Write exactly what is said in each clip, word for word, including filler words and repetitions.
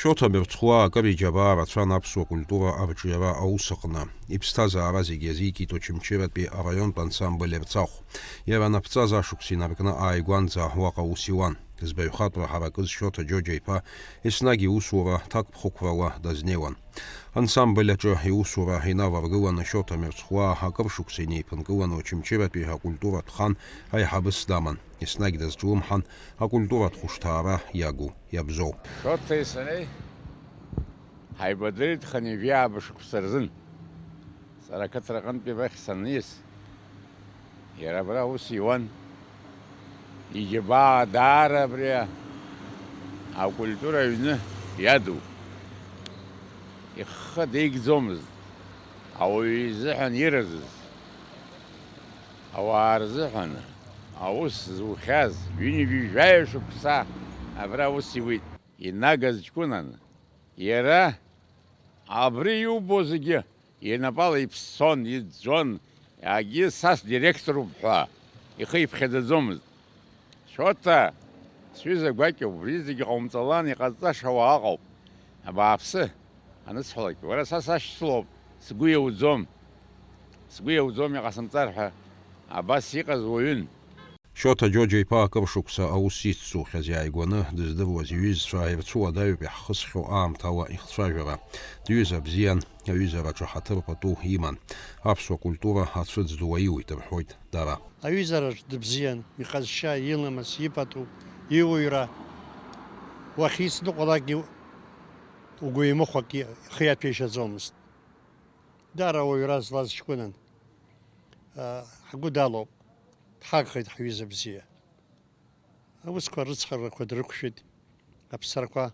Шоҭа Мырцхәаа акыр иџьабаа рацәан аԥсуа культура арҿиара аус аҟны. Иԥсҭазаара зегьы иазикит Очамчыратәи араионтә ансамбль Ерцахә. Иара анаԥҵаз ашықәс инаркны ааигәанӡа уаҟа аус иуан. Збаҩхатәра ҳаракыз Шоҭа Џьоџьа-иԥа еснагь иусура ҭакԥхықәрала дазнеиуан. Ансамбль аҿы иусура инаваргыланы Шоҭа Мырцхәаа акыр шықәса инеиԥынкыланы Очамчыратәи акультуратә хан аиҳабыс даман. Еснагь дазҿлымҳан акультуратә хәышҭаара иагу, иабзоу. Шоҭеи сареи ҳаибадырит хынҩажәи ааба шықәса рзын. Сара ақыҭраҟынтәи абахь саниас, иара абра аус иуан. Иџьабаа даара абри акультура аҩны иаду. Ихы деигӡомызт. Ауаҩы изыҳәан иразыз, ауаа рзыҳәан аус зухьаз, ҩынҩажәи жәаҩа шықәса абра аус иуит. Инагаз ҷкәынан, иара абри иубо зегьы инапала иԥссон, иӡәӡәон, егьи са сдиректоруп ҳәа ихы иԥхьаӡаӡомызт. Шоҭа, сҩыза гәакьоуп, убри зегьы ҟаумҵалан, иҟазҵаша ауаа ыҟоуп. Абааԥсы, анысҳәалак, уара са сашьцылоуп, сгәы иауӡом. Сгәы иауӡом иҟасымҵар ҳәа абас иҟаз уаҩын. Шоҭа Џьоџьа-иԥа акыр шықәса аус ицҵухьаз иааигәаны дыздыруаз иҩызцәа ирцәуадаҩуп иаҳхысхьоу аамҭала ихцәажәара. Дҩыза бзиан, аҩызараҿы ҳаҭыр пату иман. Аԥсуа культура ацәыӡ ду аиуит, рҳәоит дара. Аҩызараҿ дыбзиан, иҟазшьа, иламыс, ипату, иуаҩра. Уахьицныҟәалакгьы угәы имыхәак ихы иаҭәеишьаӡомызт. Даара ауаҩра злаз ҷкәынан. Ҳгәы далоуп, дҳагхеит ҳҩыза бзиа. Аусқәа рыцҳарақәа дрықәшәеит, аԥсрақәа,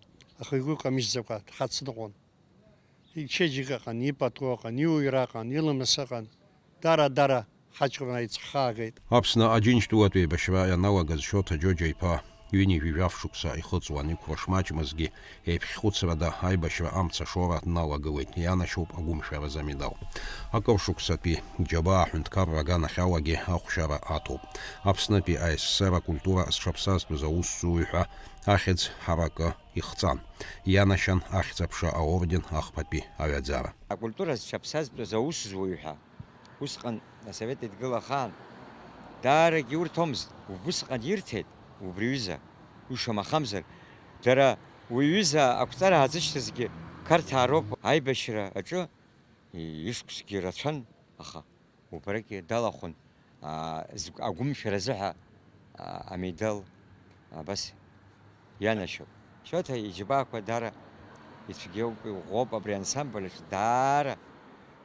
аха игәы камыжьӡакәа дҳацныҟәон. Ичеиџьыка ыҟан, ипату ыҟан, иуаҩра ыҟан, иламыс ыҟан. Дара-дара ҳаҷкәын аиҵххаагеит. Аԥсны Аџьынџьтәылатә еибашьра ианалагаз Шоҭа Џьоџьа-иԥа ҩынҩажәи жәаф шықәса ихыҵуан, иқәра шмаҷмызгьы, еиԥхьхәыцрада аибашьра амца ашоура дналагылеит, ианашьоуп агәымшәаразы амедал. Акыр шықәсатәи џьабаа аҳәынҭқарра аганахьалагьы ахәшьара аҭоуп. Аԥснытәи А С С Р акультура зҽаԥсазтәыз аусзуҩ ҳәа ахьӡ ҳаракы ихҵан. Ианашьан Ахьӡ-аԥша аорден ахԥатәи аҩаӡара. Акультура зҽаԥсазтәыз аусзуҩ ҳәа усҟан асовет еидгыла ахаан даарагьы иурҭомызт, убысҟан ирҭеит убри аҩыза, уи шамахамзар, дара уи аҩыза ақәҵара аазышьҭызгьы Қарҭаа роуп аибашьра аҿы ишықәсгьы рацәан, аха убрагьы далахәын, аа, згә-, агәымшәара азыҳәа, аа, амедал абас ианашьоуп. Шоҭа иџьабаақәа даара ицәгьоуп, иӷәӷәоуп абри ансамбль аҿы даара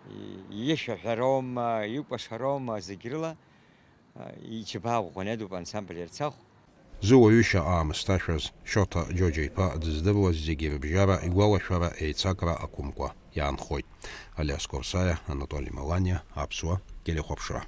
и-, ишәаҳәароума, икәашароума, зегь рыла, аа, иџьабаа ӷәӷәаны иадуп ансамбль Ерцахә. Зыуаҩышьа аамысҭашәаз Шоҭа Џьоџьа-иԥа дыздыруаз зегьы рыбжьара, игәалашәара, еицакра ақәымкәа иаанхоит. Алиас Корсаиа, Анатоли Маланиа, Аԥсуа телехәаԥшра.